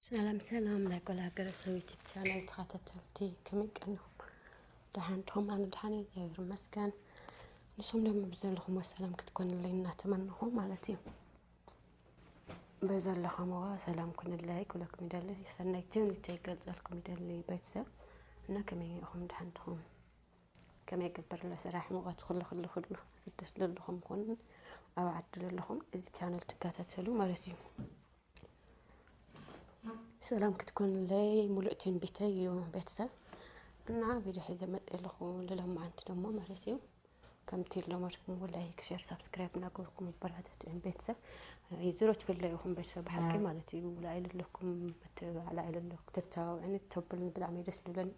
ሰላም ሰላም ናይ ጓል ሃገረ ሰብ YouTube channel ተኸታተልቲ፣ ከመይ ቀኒኹም? ደሓን ድኹም? ኣነ ደሓን እየ፣ እግዚኣብሔር ይመስገን። ንስኹም ድማ ብዘለኹምዎ ሰላም ክትኮንለይ እናተመነኹ ማለት እዩ። በዘለኹምዎ ሰላም ኩንለይ ክብለኩም ይደሊ፣ ሰናይ ትምኒተይ ይገልፀልኩም ይደሊ ቤተሰብ። እና ከመይ ኢኹም? ደሓን ድኹም? ከመይ ይግበር ስራሕ፣ ሙቐት፣ ኩሉ ኩሉ ኩሉ ስደት ዘለኹም ኩን ኣብ ዓዲ ዘለኹም እዚ channel ትከታተሉ ማለት እዩ፣ ሰላም ክትኮንለይ ሙሉእ ትንቢተይ እዩ ቤተሰብ። እና ቪድዮ ሒዘ መፅእ ኣለኹ ንሎማዓንቲ ደሞ ማለት እዩ። ከምቲ ለመድኩም like፣ share፣ subscribe እናገበርኩም ኣበረታትዑን ቤተሰብ። ዝሮ ትፍለዩ ኢኹም ቤተሰብ ብሓቂ ማለት እዩ። ላዕሊ ኣለኩም፣ ላዕሊ ኣለኩም፣ ተተባብዑኒ ተብሉኒ ብጣዕሚ ደስ ዝብለኒ።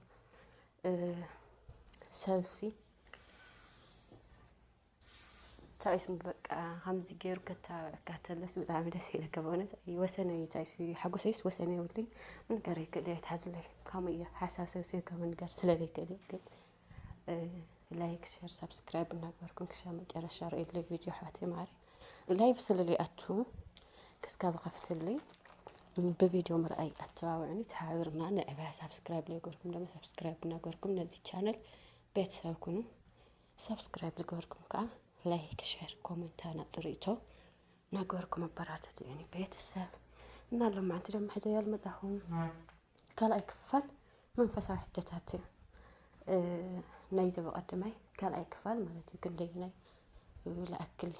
ሰብሲ እንታይ ስሙ በቃ ከምዚ ገይሩ ከተባብዐካ ተለስ ብጣዕሚ ደስ ይብለካ ብእውነት። ወሰነ እዩ እንታይ ሓጎሰይስ ወሰነ የብሉይ፣ ምንገር ኣይክእል እየ፣ ኣይትሓዝለይ። ከምኡ እዩ ሓሳብ ሰብሲብካ ምንገር ስለዘይክእል እየ። ግን like፣ share፣ subscribe እናገበርኩም ክሻብ መጨረሻ ርእየለይ ቪድዮ ኣሕዋተይ ማዕረ። Live ስለለይኣቱ ክስካብ ከፍትለይ ብቪድዮ ምርኣይ ኣተባብዑኒ፣ ተሓቢርና ንዕብያ። Subscribe ለይገበርኩም ድማ subscribe እናገበርኩም ነዚ channel ቤተሰብ ኩኑ። Subscribe ዝገበርኩም ከዓ like፣ share፣ comment ናፅሪእቶ እናገበርኩም ኣበረታትዑኒ ቤተሰብ። እና ሎማዓንቲ ድማ ሒዘዮ ዝመፃኹ ካልኣይ ክፋል መንፈሳዊ ሕቶታት ናይ ዘበቀድማይ ካልኣይ ክፋል ማለት እዩ። ክንደይናይ ዝኣክል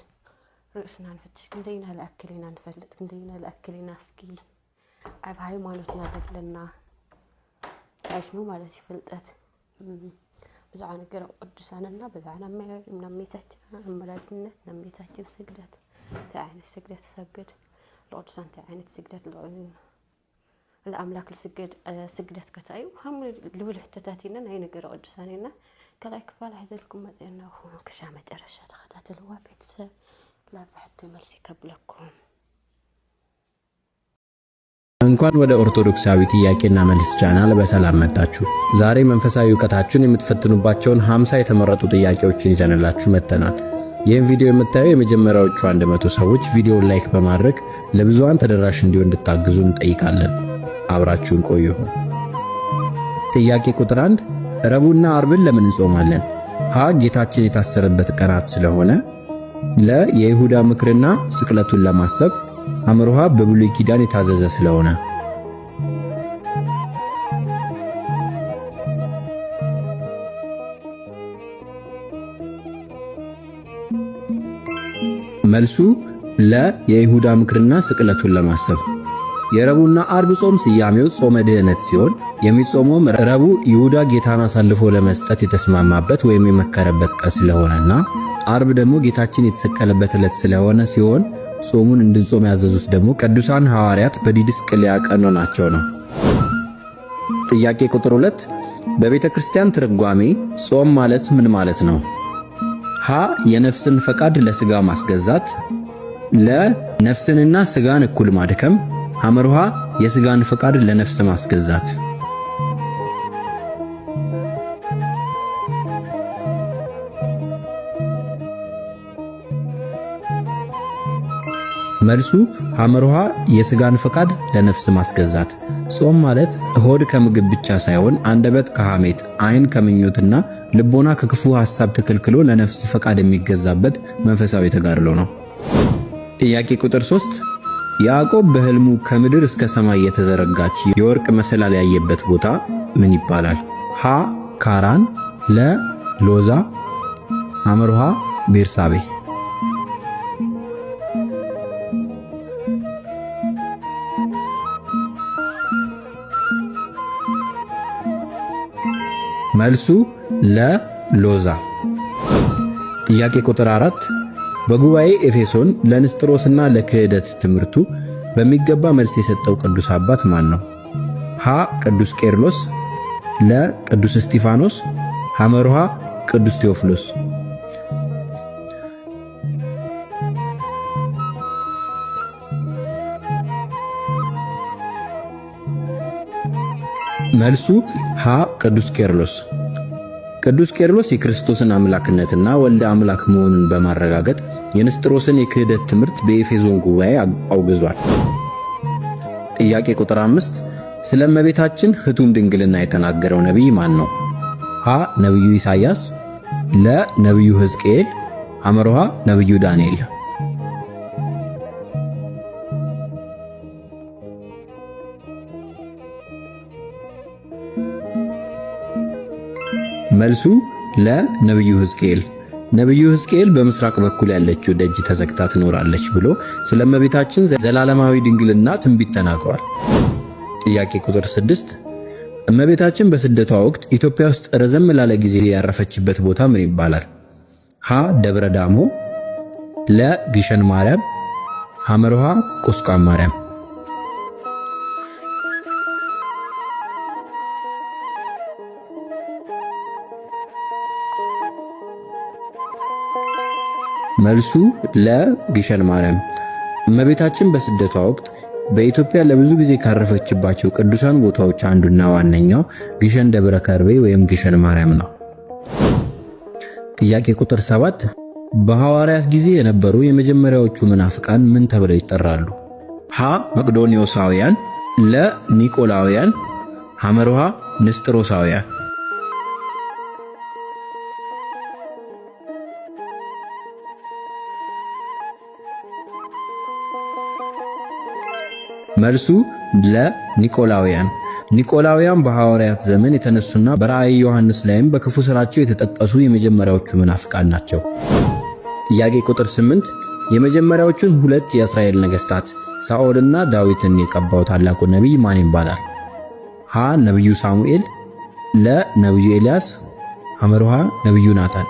ርእስና ንፍትሽ? ክንደይና ዝኣክል ኢና ንፈልጥ? ክንደይና ዝኣክል ኢና እስኪ ኣብ ሃይማኖትና ዘለና እንታይ ስሙ ማለት እዩ ፍልጠት ብዛዕባ ነገረ ቅዱሳንና፣ ብዛዕባ ናብ እመቤታችን ኣማላድነት፣ ናብ እመቤታችን ስግደት፣ እንታይ ዓይነት ስግደት ትሰግድ ንቅዱሳን፣ እንታይ ዓይነት ስግደት ለኣምላክ ዝስገድ ስግደት ከታ እዩ ከምኡ ልብል ሕቶታት ኢና ናይ ነገረ ቅዱሳን ኢና ካልኣይ ክፋል ሒዘልኩም መፅአና። ክሻ መጨረሻ ተኸታተልዋ ቤተሰብ። ላብዛ ሕቶ መልሲ ከብለኩም። እንኳን ወደ ኦርቶዶክሳዊ ጥያቄና መልስ ቻናል በሰላም መጣችሁ። ዛሬ መንፈሳዊ እውቀታችሁን የምትፈትኑባቸውን 50 የተመረጡ ጥያቄዎችን ይዘንላችሁ መጥተናል። ይህን ቪዲዮ የምታዩ የመጀመሪያዎቹ 100 ሰዎች ቪዲዮውን like በማድረግ ለብዙሃን ተደራሽ እንዲሆን እንድታግዙ እንጠይቃለን። አብራችሁን ቆዩ። ጥያቄ ቁጥር 1፣ ረቡዕና አርብን ለምን እንጾማለን? ሀ ጌታችን የታሰረበት ቀናት ስለሆነ፣ ለ የይሁዳ ምክርና ስቅለቱን ለማሰብ፣ ሐመሩ ሐ በብሉይ ኪዳን የታዘዘ ስለሆነ። መልሱ ለ የይሁዳ ምክርና ስቅለቱን ለማሰብ። የረቡዕና አርብ ጾም ስያሜው ጾመ ድህነት ሲሆን የሚጾመውም ረቡዕ ይሁዳ ጌታን አሳልፎ ለመስጠት የተስማማበት ወይም የመከረበት ቀን ስለሆነና አርብ ደግሞ ጌታችን የተሰቀለበት ዕለት ስለሆነ ሲሆን ጾሙን እንድንጾም ያዘዙት ደግሞ ቅዱሳን ሐዋርያት በዲድስቅልያ ቀኖናቸው ነው። ጥያቄ ቁጥር 2፣ በቤተ ክርስቲያን ትርጓሜ ጾም ማለት ምን ማለት ነው? ሀ የነፍስን ፈቃድ ለስጋ ማስገዛት፣ ለ ነፍስንና ስጋን እኩል ማድከም፣ ሐመሩ ሐ የስጋን ፈቃድ ለነፍስ ማስገዛት። መልሱ ሐመሩ ሐ የስጋን ፈቃድ ለነፍስ ማስገዛት። ጾም ማለት ሆድ ከምግብ ብቻ ሳይሆን አንደበት ከሐሜት፣ ዓይን ከምኞትና ልቦና ከክፉ ሐሳብ ተከልክሎ ለነፍስ ፈቃድ የሚገዛበት መንፈሳዊ ተጋድሎ ነው። ጥያቄ ቁጥር 3፣ ያዕቆብ በሕልሙ ከምድር እስከ ሰማይ የተዘረጋች የወርቅ መሰላል ያየበት ቦታ ምን ይባላል? ሀ ካራን፣ ለ ሎዛ፣ ሐመሩ ሐ ቤርሳቤ። መልሱ ለ ሎዛ። ጥያቄ ቁጥር 4፣ በጉባኤ ኤፌሶን ለንስጥሮስና ለክህደት ትምህርቱ በሚገባ መልስ የሰጠው ቅዱስ አባት ማን ነው? ሀ ቅዱስ ቄርሎስ፣ ለ ቅዱስ እስጢፋኖስ፣ ሐመሩ ሐ ቅዱስ ቴዎፍሎስ። መልሱ ሀ ቅዱስ ቄርሎስ። ቅዱስ ቄርሎስ የክርስቶስን አምላክነትና ወልደ አምላክ መሆኑን በማረጋገጥ የንስጥሮስን የክህደት ትምህርት በኤፌሶን ጉባኤ አውግዟል። ጥያቄ ቁጥር 5 ስለ እመቤታችን ህቱም ድንግልና የተናገረው ነቢይ ማን ነው? ሀ ነቢዩ ኢሳይያስ፣ ለ ነቢዩ ሕዝቅኤል፣ ሐመርሃ ነቢዩ ዳንኤል። መልሱ ለ ነቢዩ ሕዝቅኤል። ነቢዩ ሕዝቅኤል በምስራቅ በኩል ያለችው ደጅ ተዘግታ ትኖራለች ብሎ ስለ እመቤታችን ዘላለማዊ ድንግልና ትንቢት ተናግሯል። ጥያቄ ቁጥር 6 እመቤታችን በስደቷ ወቅት ኢትዮጵያ ውስጥ ረዘም ላለ ጊዜ ያረፈችበት ቦታ ምን ይባላል? ሀ ደብረ ዳሞ፣ ለ ግሸን ማርያም፣ ሐመርሃ ቁስቋም ማርያም። መልሱ ለ ግሸን ማርያም። እመቤታችን በስደቷ ወቅት በኢትዮጵያ ለብዙ ጊዜ ካረፈችባቸው ቅዱሳን ቦታዎች አንዱና ዋነኛው ግሸን ደብረ ከርቤ ወይም ግሸን ማርያም ነው። ጥያቄ ቁጥር 7 በሐዋርያት ጊዜ የነበሩ የመጀመሪያዎቹ መናፍቃን ምን ተብለው ይጠራሉ? ሀ መቅዶኒዮሳውያን፣ ለ ኒቆላውያን፣ ሐመርሃ ንስጥሮሳውያን። መልሱ ለኒቆላውያን። ኒቆላውያን በሐዋርያት ዘመን የተነሱና በራእይ ዮሐንስ ላይም በክፉ ስራቸው የተጠቀሱ የመጀመሪያዎቹ መናፍቃን ናቸው። ጥያቄ ቁጥር 8 የመጀመሪያዎቹን ሁለት የእስራኤል ነገስታት ሳኦልና ዳዊትን የቀባው ታላቁ ነቢይ ማን ይባላል? ሀ ነቢዩ ሳሙኤል፣ ለ ነቢዩ ኤልያስ፣ ሐመርሃ ነቢዩ ናታን።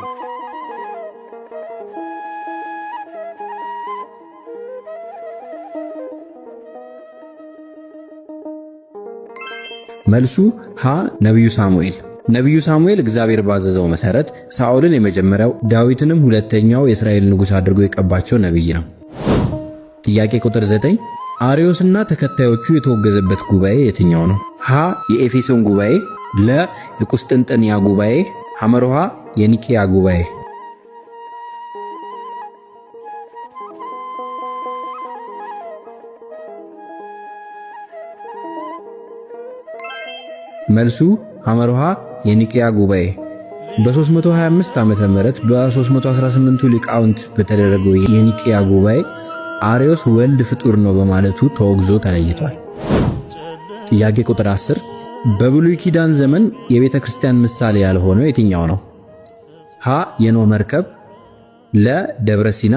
መልሱ ሀ ነቢዩ ሳሙኤል። ነቢዩ ሳሙኤል እግዚአብሔር ባዘዘው መሰረት ሳኦልን የመጀመሪያው ዳዊትንም ሁለተኛው የእስራኤል ንጉሥ አድርጎ የቀባቸው ነቢይ ነው። ጥያቄ ቁጥር 9 አርዮስና ተከታዮቹ የተወገዘበት ጉባኤ የትኛው ነው? ሀ የኤፌሶን ጉባኤ፣ ለ የቁስጥንጥንያ ጉባኤ፣ ሐመርሃ የኒቅያ ጉባኤ። መልሱ ሐመርሃ የኒቅያ ጉባኤ። በ325 ዓመተ ምህረት በ318ቱ ሊቃውንት በተደረገው የኒቅያ ጉባኤ አርዮስ ወልድ ፍጡር ነው በማለቱ ተወግዞ ተለይቷል። ጥያቄ ቁጥር 10 በብሉይ ኪዳን ዘመን የቤተ ክርስቲያን ምሳሌ ያልሆነው የትኛው ነው? ሀ የኖህ መርከብ፣ ለ ደብረ ሲና፣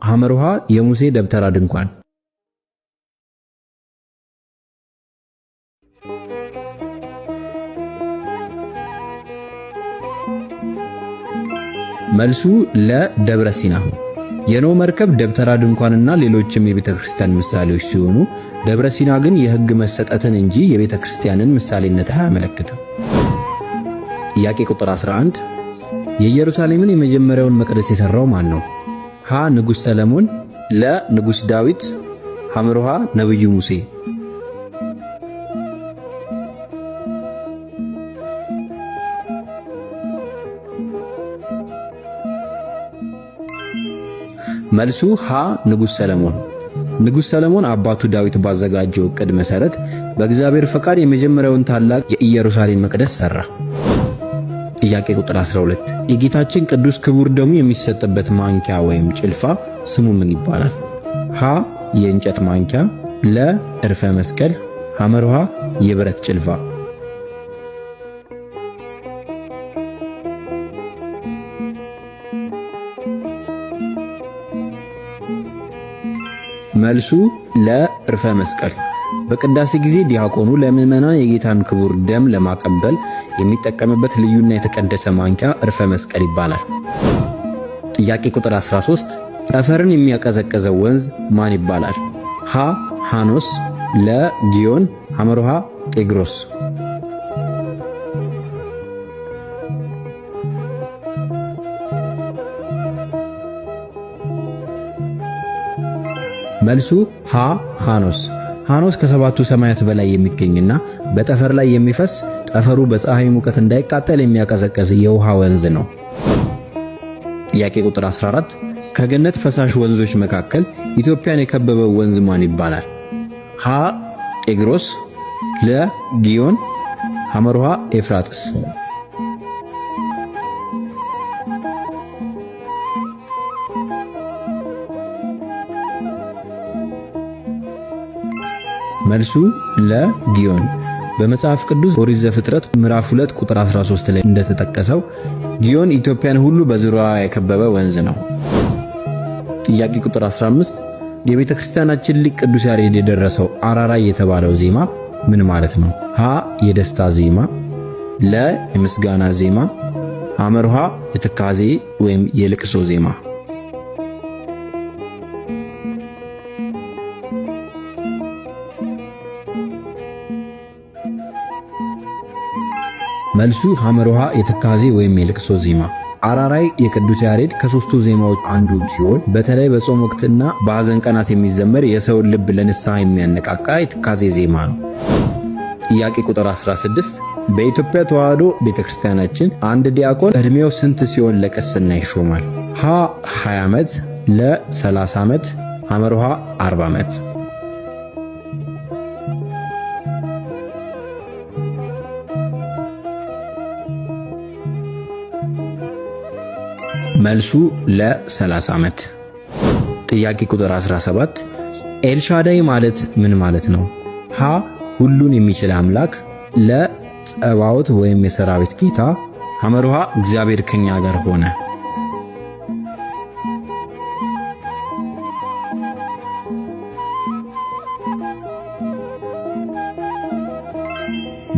ሐመርሃ የሙሴ ደብተራ ድንኳን። መልሱ ለደብረ ሲና። የኖህ መርከብ፣ ደብተራ ድንኳንና ሌሎችም የቤተ ክርስቲያን ምሳሌዎች ሲሆኑ ደብረ ሲና ግን የሕግ መሰጠትን እንጂ የቤተ ክርስቲያንን ምሳሌነት አያመለክትም። ጥያቄ ቁጥር 11 የኢየሩሳሌምን የመጀመሪያውን መቅደስ የሠራው ማን ነው? ሀ ንጉሥ ሰለሞን፣ ለ ንጉሥ ዳዊት፣ ሐምርሃ ነብዩ ሙሴ። መልሱ ሀ ንጉሥ ሰለሞን። ንጉሥ ሰለሞን አባቱ ዳዊት ባዘጋጀው ዕቅድ መሠረት በእግዚአብሔር ፈቃድ የመጀመሪያውን ታላቅ የኢየሩሳሌም መቅደስ ሠራ። ጥያቄ ቁጥር 12 የጌታችን ቅዱስ ክቡር ደሙ የሚሰጥበት ማንኪያ ወይም ጭልፋ ስሙ ምን ይባላል? ሀ የእንጨት ማንኪያ፣ ለ እርፈ መስቀል፣ ሐመርሃ የብረት ጭልፋ። መልሱ ለእርፈ መስቀል። በቅዳሴ ጊዜ ዲያቆኑ ለምዕመናን የጌታን ክቡር ደም ለማቀበል የሚጠቀምበት ልዩና የተቀደሰ ማንኪያ እርፈ መስቀል ይባላል። ጥያቄ ቁጥር 13 ጠፈርን የሚያቀዘቅዘው ወንዝ ማን ይባላል? ሀ ሃኖስ፣ ለ ጊዮን፣ ሐመርሃ ጤግሮስ። መልሱ ሀ ሃኖስ። ሃኖስ ከሰባቱ ሰማያት በላይ የሚገኝና በጠፈር ላይ የሚፈስ ጠፈሩ በፀሐይ ሙቀት እንዳይቃጠል የሚያቀዘቅዝ የውሃ ወንዝ ነው። ጥያቄ ቁጥር 14 ከገነት ፈሳሽ ወንዞች መካከል ኢትዮጵያን የከበበው ወንዝ ማን ይባላል? ሀ ጤግሮስ፣ ለ ጊዮን፣ ሐመርሃ ኤፍራጥስ። መልሱ ለ ጊዮን። በመጽሐፍ ቅዱስ ኦሪት ዘፍጥረት ምዕራፍ 2 ቁጥር 13 ላይ እንደተጠቀሰው ጊዮን ኢትዮጵያን ሁሉ በዙሪያዋ የከበበ ወንዝ ነው። ጥያቄ ቁጥር 15 የቤተ ክርስቲያናችን ሊቅ ቅዱስ ያሬድ የደረሰው አራራይ የተባለው ዜማ ምን ማለት ነው? ሀ የደስታ ዜማ፣ ለ የምስጋና ዜማ፣ ሐመርሃ የትካዜ ወይም የልቅሶ ዜማ። መልሱ ሐመርሃ የትካዜ ወይም የልቅሶ ዜማ። አራራይ የቅዱስ ያሬድ ከሶስቱ ዜማዎች አንዱ ሲሆን በተለይ በጾም ወቅትና በሐዘን ቀናት የሚዘመር የሰውን ልብ ለንስሐ የሚያነቃቃ የትካዜ ዜማ ነው። ጥያቄ ቁጥር 16 በኢትዮጵያ ተዋሕዶ ቤተክርስቲያናችን አንድ ዲያቆን ዕድሜው ስንት ሲሆን ለቅስና ይሾማል? ሀ 20 ዓመት፣ ለ 30 ዓመት፣ ሐመርሃ 40 ዓመት። መልሱ ለ 30 ዓመት። ጥያቄ ቁጥር 17 ኤልሻዳይ ማለት ምን ማለት ነው? ሀ ሁሉን የሚችል አምላክ፣ ለ ጸባዖት ወይም የሰራዊት ጌታ፣ ሐመርሃ እግዚአብሔር ከኛ ጋር ሆነ።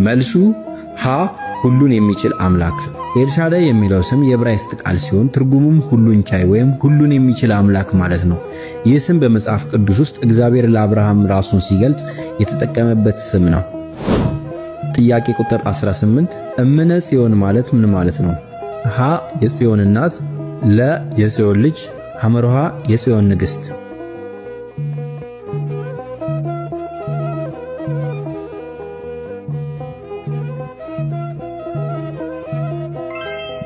መልሱ ሀ ሁሉን የሚችል አምላክ። ኤልሻዳይ የሚለው ስም የዕብራይስጥ ቃል ሲሆን ትርጉሙም ሁሉን ቻይ ወይም ሁሉን የሚችል አምላክ ማለት ነው። ይህ ስም በመጽሐፍ ቅዱስ ውስጥ እግዚአብሔር ለአብርሃም ራሱን ሲገልጽ የተጠቀመበት ስም ነው። ጥያቄ ቁጥር 18 እምነ ጽዮን ማለት ምን ማለት ነው? ሀ የጽዮን እናት፣ ለ የጽዮን ልጅ፣ ሐመርሃ የጽዮን ንግሥት።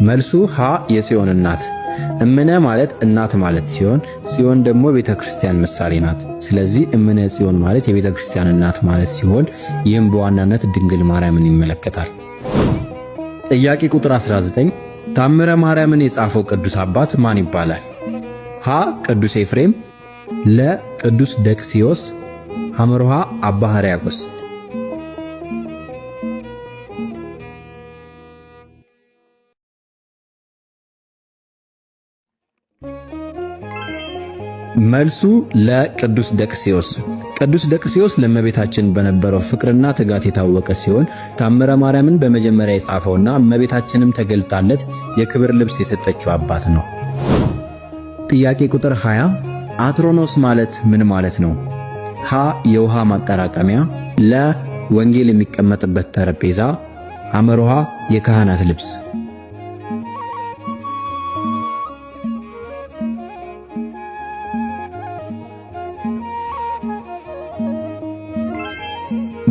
መልሱ ሀ የጽዮን እናት። እምነ ማለት እናት ማለት ሲሆን ጽዮን ደግሞ ቤተ ክርስቲያን ምሳሌ ናት። ስለዚህ እምነ ጽዮን ማለት የቤተ ክርስቲያን እናት ማለት ሲሆን ይህም በዋናነት ድንግል ማርያምን ይመለከታል። ጥያቄ ቁጥር 19 ታምረ ማርያምን የጻፈው ቅዱስ አባት ማን ይባላል? ሀ ቅዱስ ኤፍሬም፣ ለ ቅዱስ ደቅሲዮስ፣ ሐመርሃ አባ ሕርያቆስ። መልሱ ለቅዱስ ደቅሲዮስ። ቅዱስ ደቅሲዮስ ለእመቤታችን በነበረው ፍቅርና ትጋት የታወቀ ሲሆን ታምረ ማርያምን በመጀመሪያ የጻፈውና እመቤታችንም ተገልጣለት የክብር ልብስ የሰጠችው አባት ነው። ጥያቄ ቁጥር 20 አትሮኖስ ማለት ምን ማለት ነው? ሀ የውሃ ማጠራቀሚያ፣ ለ ወንጌል የሚቀመጥበት ጠረጴዛ፣ ሐመርሃ የካህናት ልብስ።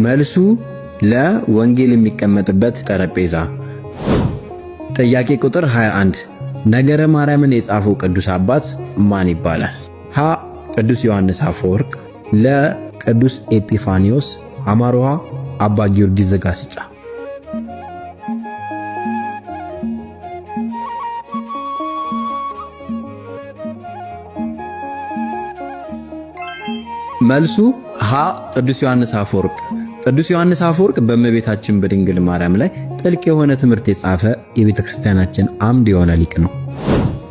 መልሱ ለወንጌል የሚቀመጥበት ጠረጴዛ። ጥያቄ ቁጥር 21 ነገረ ማርያምን የጻፈው ቅዱስ አባት ማን ይባላል? ሀ ቅዱስ ዮሐንስ አፈወርቅ፣ ለ ቅዱስ ኤጲፋኒዮስ፣ አማሮሃ አባ ጊዮርጊስ ዘጋስጫ። መልሱ ሀ ቅዱስ ዮሐንስ አፈወርቅ። ቅዱስ ዮሐንስ አፈወርቅ በእመቤታችን በድንግል ማርያም ላይ ጥልቅ የሆነ ትምህርት የጻፈ የቤተ ክርስቲያናችን አምድ የሆነ ሊቅ ነው።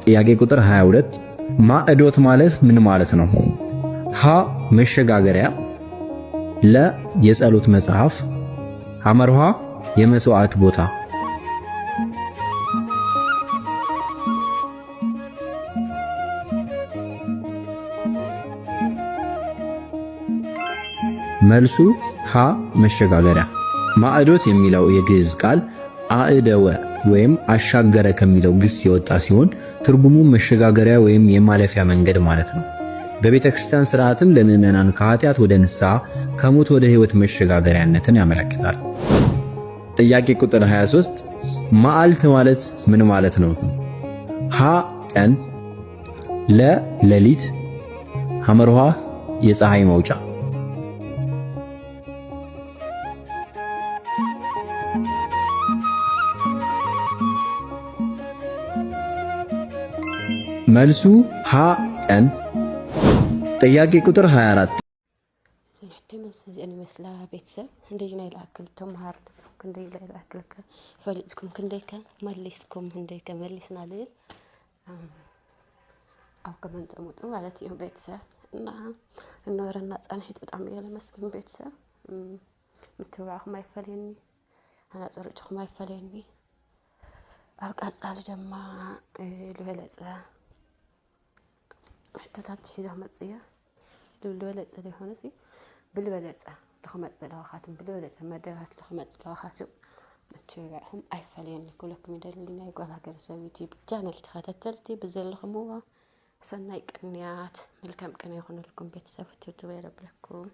ጥያቄ ቁጥር 22 ማዕዶት ማለት ምን ማለት ነው? ሀ መሸጋገሪያ፣ ለ የጸሎት መጽሐፍ፣ ሐመርሃ የመስዋዕት ቦታ። መልሱ ሀ መሸጋገሪያ። ማዕዶት የሚለው የግዕዝ ቃል አእደወ ወይም አሻገረ ከሚለው ግስ የወጣ ሲሆን ትርጉሙ መሸጋገሪያ ወይም የማለፊያ መንገድ ማለት ነው። በቤተ ክርስቲያን ስርዓትም ለምዕመናን ከኃጢአት ወደ ንስሐ፣ ከሞት ወደ ሕይወት መሸጋገሪያነትን ያመለክታል። ጥያቄ ቁጥር 23 መዓልት ማለት ምን ማለት ነው? ሀ ቀን፣ ለ ሌሊት፣ ሐመርሃ የፀሐይ መውጫ። መልሱ ሀ ቀን። ጥያቄ ቁጥር 24። እዘን ሕቶ መልሲ እዚአን ይመስላ ቤተሰብ። ክንደይ ዝኣክል ተምሃርኩም፣ ክንደይ ዝኣክል ፈሊጥኩም፣ ክንደይ ከ መሊስኩም፣ ክንደይ ከ መሊስና ልብል ኣብ comment ተቐምጡ ማለት እዩ ቤተሰብ። እና ዝነበረና ፃንሒት ብጣዕሚ እየ ለመስግን ቤተሰብ። ምትብባዕኩም ኣይፈለየኒ፣ ሃናፂ ርእይቶኹም ኣይፈለየኒ። ኣብ ቀፃሊ ድማ ዝበለፀ ሕቶታት ሒዘ ክመፅእ እየ። ዝበለፀ ዘይኮነሲ ብልበለፀ ንክመፅእ ለባኻትኩም፣ ብልበለፀ መደባት ንክመፅእ ለባኻትኩም ምትብባዕኩም ኣይፈለየኒ ክብለኩም ይደሊ። ናይ ጓል ሃገረሰብ YouTube channel ተኸታተልቲ ብዘለኹምዎ ሰናይ ቅንያት፣ መልካም ቅነ ይኹነልኩም ቤተሰብ። ፍትውትው የብለኩም።